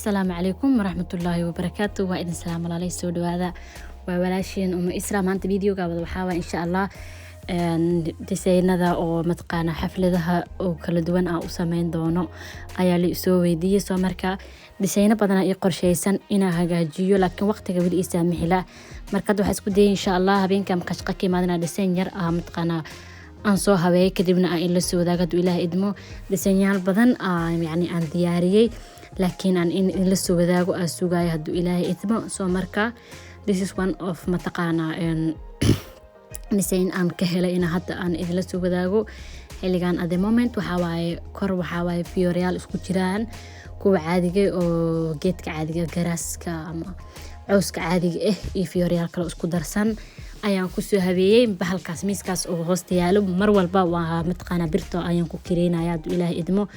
Asalaamu calaykum waraxmatullaahi wabarakaatu. Waa idin salaam walaalay, soo dhawaada. Waa walaashiin Uma Isra. Maanta videoga wada waxaa waa, insha Allah, designada oo mataqaana xafladaha oo kala duwan aan u sameyn doono ayaa la isoo weydiiyey. Soo marka designo badan ii qorsheysan inaan hagaajiyo, laakiin waqtiga weli ii saamixila. Marka hadda waxaa isku dayay, insha Allah, habeenka marka shaqo ka imaadana design yar ah mataqaana aan soo habeeyay, kadibna aan ila soo wadaago hadduu Ilaah idmo. Designyaal badan yacni aan diyaariyey, laakiin aan in la soo wadaago aan sugayo hadduu Ilaahay idmo. Soo marka this is one of mataqaana design aan ka helay in hadda aan idinla soo wadaago xilligan. At the moment waxaa waaye kor waxaa waaye fiyoreyaal isku jiraan, kuwa caadiga oo geedka caadiga, garaaska ama cawska caadiga ah, iyo fiyoreyaal kale isku darsan ayaan kusoo habeeyey bahalkaas miiskaas oo hoosta yaalo. Mar walba waa mataqaanaa birta ayaan ku kireynaya hadduu Ilaah idmo,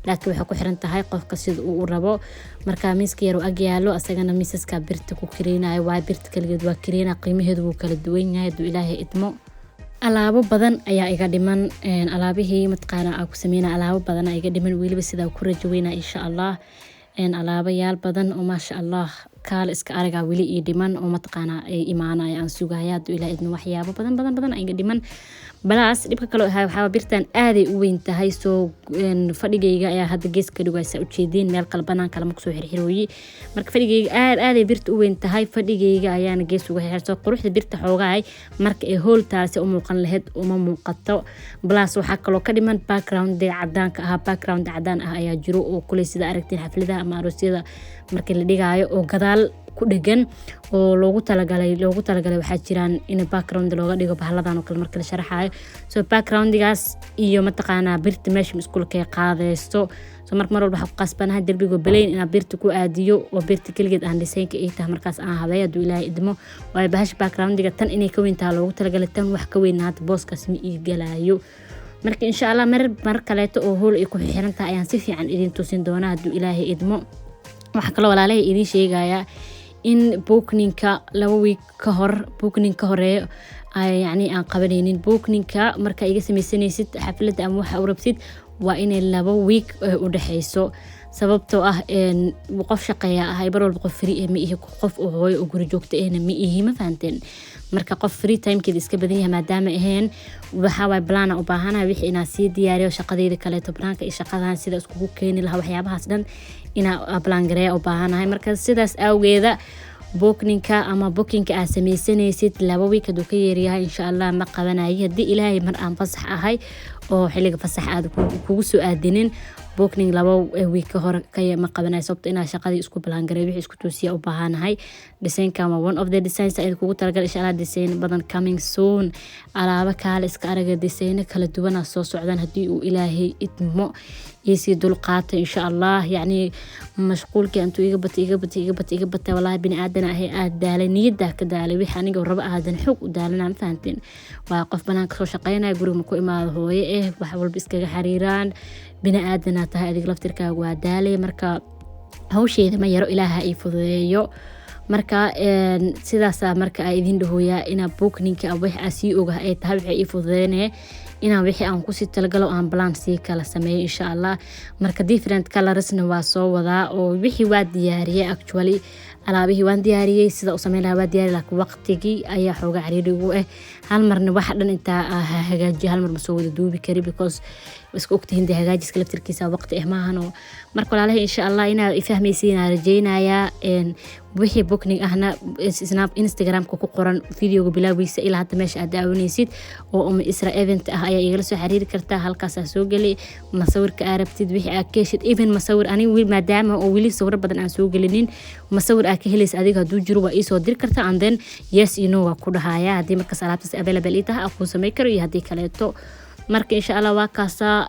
laakiin waxay ku xiran tahay qofka sida uu u rabo. Marka miiska yar oo ag yaalo asagana miisaska birta ku kireynayo waa birta kaligeed waa kireynaya, qiimaheedu wuu kala duwan yahay hadduu Ilaahay idmo. Alaabo badan ayaa iga dhiman, alaabihii mataqaana aan ku sameynaya alaabo badan ayaa iga dhiman weliba. Sidaa ku rajo weynaa, insha Allah, alaabayaal badan oo maasha Allah kaale iska aragaa weli ii dhiman oo mataqaana ay imaanaya aan sugaya hadduu Ilaah idmo. Waxyaabo badan badan badan iga dhiman. Balaas dhibka kaloo ahaa waxaa birtan aaday u weyn tahay. Soo fadhigayga ayaa hadda gees ka dhigaysa, ujeediin meel kale banaan kale ma kusoo xirxirooyi. Marka fadhigayga aad aaday birta u weyn tahay, fadhigayga ayaana gees uga xirxir. Soo quruxda birta xoogahay marka ay hool taasi u muuqan lahayd uma muuqato. Balaas waxaa kaloo ka dhiman background cadaanka ahaa. Background cadaan ah ayaa jiro oo kuley sida aragtiin xafladaha ama aroosyada markii la dhigaayo oo gadaal ku dhegan oo loogu talagalay. Waxaa jiraan in background looga dhigo bahaladan oo kale marka la sharaxayo. So backgroundigaas iyo mataqaanaa birta meesha iskuulka qaadaysto. So marka mar walba waxaa ku qasbanahay derbigo baleyn inaan birta ku aadiyo oo birta keligeed aan designka ay tahay markaas aan habeeyo hadduu Ilaahay idmo. Waayo bahasha backgroundiga tan inay ka weyn tahay loogu talagalay, tan wax ka weyn hadda booskaas ma ii galaayo. Marka insha Allah mar mar kaleeto oo hool ay ku xiran tahay ayaan si fiican idin tusin doonaa hadduu Ilaahay idmo. Waxaa kaloo walaalahay idiin sheegayaa in bookingka 2 week ka hor, booking ka horeeyo yacni aan qabanaynin. Bookingka marka iga sameysanaysid xafladda ama waxa u rabtid waa inay 2 week u dhexeyso, sababtoo ah qof shaqeeya ahay. Mar walba qof free ma ihi, qof oo hooyo oo guri joogta ahna ma ihi, ma fahanteen? Marka qof free timekeeda iska badan yahay maadaama ahayn, waxaa waay plan u baahanahay wixii inaan sii diyaariyo, shaqadeyda kaleeto banaanka iyo shaqadan sida iskugu keeni lahaa, waxyaabahaas dhan inaa plan gareeya u baahanahay. Marka sidaas awgeeda bookingka ama bookingka aad sameysanaysid 2 week hadduu ka yeeryahay, insha Allah ma qabanayo. Haddii Ilaahay mar aan fasax ahay oo xilliga fasax aad kugu soo aadinin, booking 2 week ka hor ma qabanayo, sababto inaa shaqadii isku plan gareeyo, wixii isku toosiya u baahanahay. Designkan waa one of the designs ayada kugu talagal. Insha Allah design badan coming soon, alaabo kaale iska araga, designo kala duwana soo socdaan haddii uu Ilaahay idmo. Iisii dulqaata insha Allah. Yacni mashquulkii antuu iga batay, iga batay, iga batay, iga batay. Wallahi bini aadan ahay, aad daalay, niyaddaa ka daalay. Wixii aniga rabo aadan xoog u daalana, ma fahanteen? Waa qof banaanka soo shaqeynaya, guriga ma ku imaado, hooye eh, wax walba iskaga xariiraan, bini aadanaa tahay, adiga laftirkaaga waa daalay. Marka hawsheeda ma yaro, Ilaaha ii fududeeyo. Marka sidaasaa marka aa idin dhahooyaa inaa bookingka wax aa sii ogaha ay tahay, waxay ii fududeynaya inaan wixii aan kusii talagalo aan plan sii kala sameeyo, insha Allah. Marka different colorsna waa soo wadaa oo wixii waa diyaariyey. Actually alaabihii waan diyaariyey, sida u sameyn lahaa waa diyaariyey, laakiin waqtigii ayaa xooga cariiri ugu ah. Hal marna waxa dhan intaa hagaajiyo hal mar ma soo wada duubi kari, because iska ogtihiin dee hagaajiska laftirkiisa waqti ah maahano. Marka walaalahay, insha Allah inaa ifahmaysiin aan rajeynayaa. Wixii booking ahna Snap Instagramka ku qoran videoga bilaawiisa ilaa hadda meesha aad daawanaysid oo Uma Isra Event ah ayaa igala soo xiriiri kartaa. Halkaasaa soo geli masawirka aa rabtid, wixii aad ka heshid, even masawir aniga maadaama oo weli sawiro badan aan soo gelinin, masawir aa ka helaysa adiga hadduu jiro waa iisoo diri kartaa, and then yes you know waa ku dhahaya haddii markaas alaabtaas available ii tahay aan kuu samey karo iyo haddii kaleeto. Marka insha Allah waa kaasaa,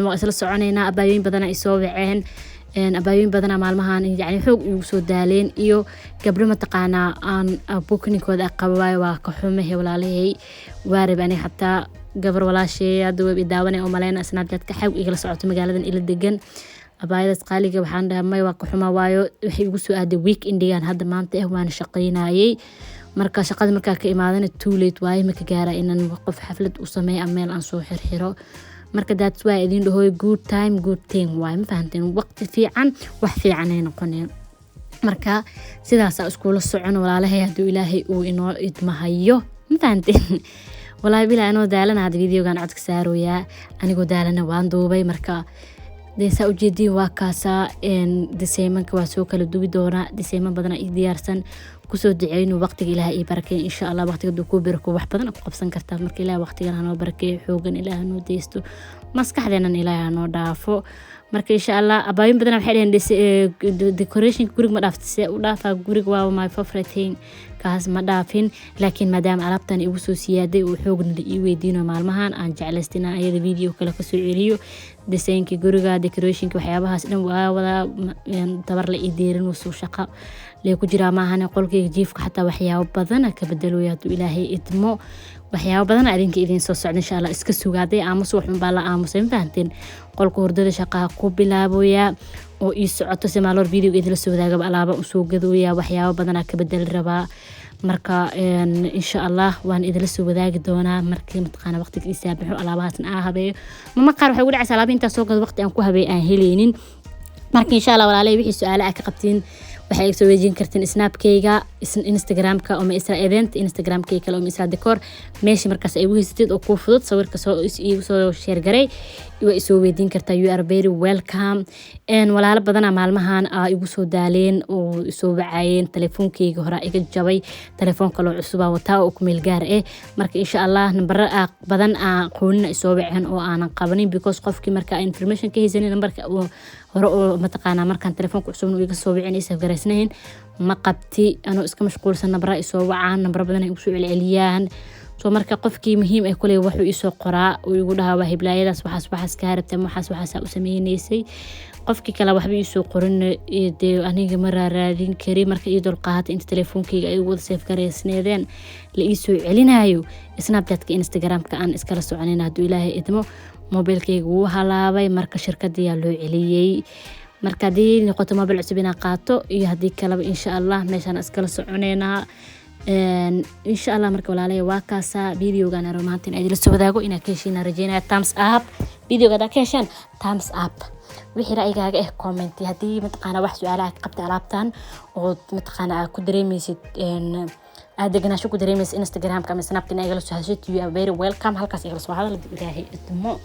waa isla soconeynaa. Abaayooyin badana ay soo waceen, abaayooyin badana maalmahan yani xoog igu soo daaleen, iyo gabdho mataqaanaa aan bookingkooda qaba waayo. Waa ka xumahe walaalahay, waa rab aniga xataa gabar walaashay hadda web i daawanay oo maleyna Snapchatka xag igala socoto, magaaladan ila degan, abaayadaas qaaliga. Waxaan dhahay may, waa ka xumaa, waayo waxay igu soo aaday week endigan hadda maanta ah, waana shaqaynayay. Marka shaqada markaa ka imaadana too late waaye, maka gaara inaan qof xaflad u sameeyo ama meel aan soo xirxiro. Marka that's why idin dhahoy, good time, good thing waay. Ma fahanteen? Waqti fiican wax fiican ay noqoneen. Marka sidaasaa iskula socon, walaalahay, hadduu Ilaahay uu inoo idmahayo. Ma fahanteen? Walaahi bilaa, anoo daalana hadda videogan codka saarooyaa, anigoo daalana waan duubay. Marka dee saa ujeediin, waa kaasaa diseymanka, waa soo kala duwi doonaa. Diseyman badana ii diyaarsan. Kusoo duceyno waqtiga Ilaah ii barakeeyo, insha Allah. Waqtiga haduu kuu barako, wax badan ku qabsan kartaa. Marka Ilaah waqtigan hanoo barakeeyo, xoogan Ilaah hanoo deysto, maskaxdeenan Ilaah hanoo dhaafo. Marka insha Allah, abaayin badan waxay dhaheen, "Decorationka guriga ma dhaafta?" See u dhaafaa? Guriga waa my favorite thing, kaas ma dhaafin. Laakiin maadaama alaabtan igu soo siyaaday oo xoogna la ii weydiino maalmahan, aan jeclaystay inaan ayada video kale kasoo celiyo. Designka guriga, decorationka, waxyaabahaas dhan waa wadaa, tabar la ii deerin soo shaqa lee ku jiraa maahane. Qolkayga jiifka xataa waxyaabo badana ka bedelooya, hadduu Ilaahay idmo. Waxyaabo badan adinka idiin soo socda, insha Allah. Iska sugaaday, aamus waxun baa la aamusay. Ma fahanteen? Qolka hurdada shaqaa ku bilaaboyaa oo ii socoto. Si maalor video idinla soo wadaagaba, alaaba usoo gadooya, waxyaabo badanaa ka bedeli rabaa. Marka insha Allah waan idinla soo wadaagi doonaa markii mataqaana waqtiga ii saabaxo, alaabahaasna aa habeeyo. Mama qaar waxay ugu dhacaysa alaaba intaa soo gado, waqti aan ku habeeyo aan heleynin. Marka insha Allah, walaalay, wixii su-aale ah ka qabtiin, waxay soo weydiin kartiin Snapkayga, Instagramka Uma Isra Event, Instagramkayga kale Uma Isra Decor. Meesha markaas ay ugu haysatid oo kuu fudud, sawirka soo iigu soo share garay, waa isoo weydiin kartaa. You are very welcome. Walaalo badana maalmahan aa igu soo daaleen oo isoo wacayeen. Telefoonkeyga hore iga jabay, telefoon kaloo cusubaa wataa oo ku meel gaar ah. Marka insha Allah, nambaro badan aa qoonina isoo waceen oo aanan qabanin, because qofkii marka information ka haysanin nambarka hore oo mataqaanaa, markaan telefoonka cusubna iga soo wicin, isa garaysnayn ma qabti. Anoo iska mashquulsan nambara isoo wacaan, nambaro badan ay igu soo celceliyaan. So marka qofkii muhiim ah kuley wuxuu isoo qoraa uu igu dhahaa, "Waa hibliyaadaas, waxaas waxaas kaa rabtay ama waxaas waxaasaa u sameynaysay." Qofkii kale waxba iisoo qorin, dee aniga ma raaraadin kari. Marka ii dulqaata inta telefoonkeyga ay wada save garaysneedeen la iisoo celinayo. Snapchatka, Instagramka aan iskala soconayn, hadduu Ilaahay idmo. Mobilkeyga wuu halaabay, marka shirkadiyaa loo celiyey. Marka haddii noqoto mobil cusub inaan qaato iyo haddii kaleba, insha Allah meeshaan iskala soconeynaa, insha Allah. Marka walaalaya, waa kaasaa videogan aro maanta in idila soo wadaago. Inaad ka heshiin rajeynaya. Thumbs up videoga haddaa ka hesheen, thumbs up. Wixii ra'yigaaga ah, comment. Haddii mataqaana wax su-aalaha ka qabta alaabtan oo mataqaana aad ku dareemeysid, aad deganaasho ku dareemeysid, Instagramka ama Snapka in igala soo hadashid, you are very welcome. Halkaas igala soo hadal, Ilaahay idmo.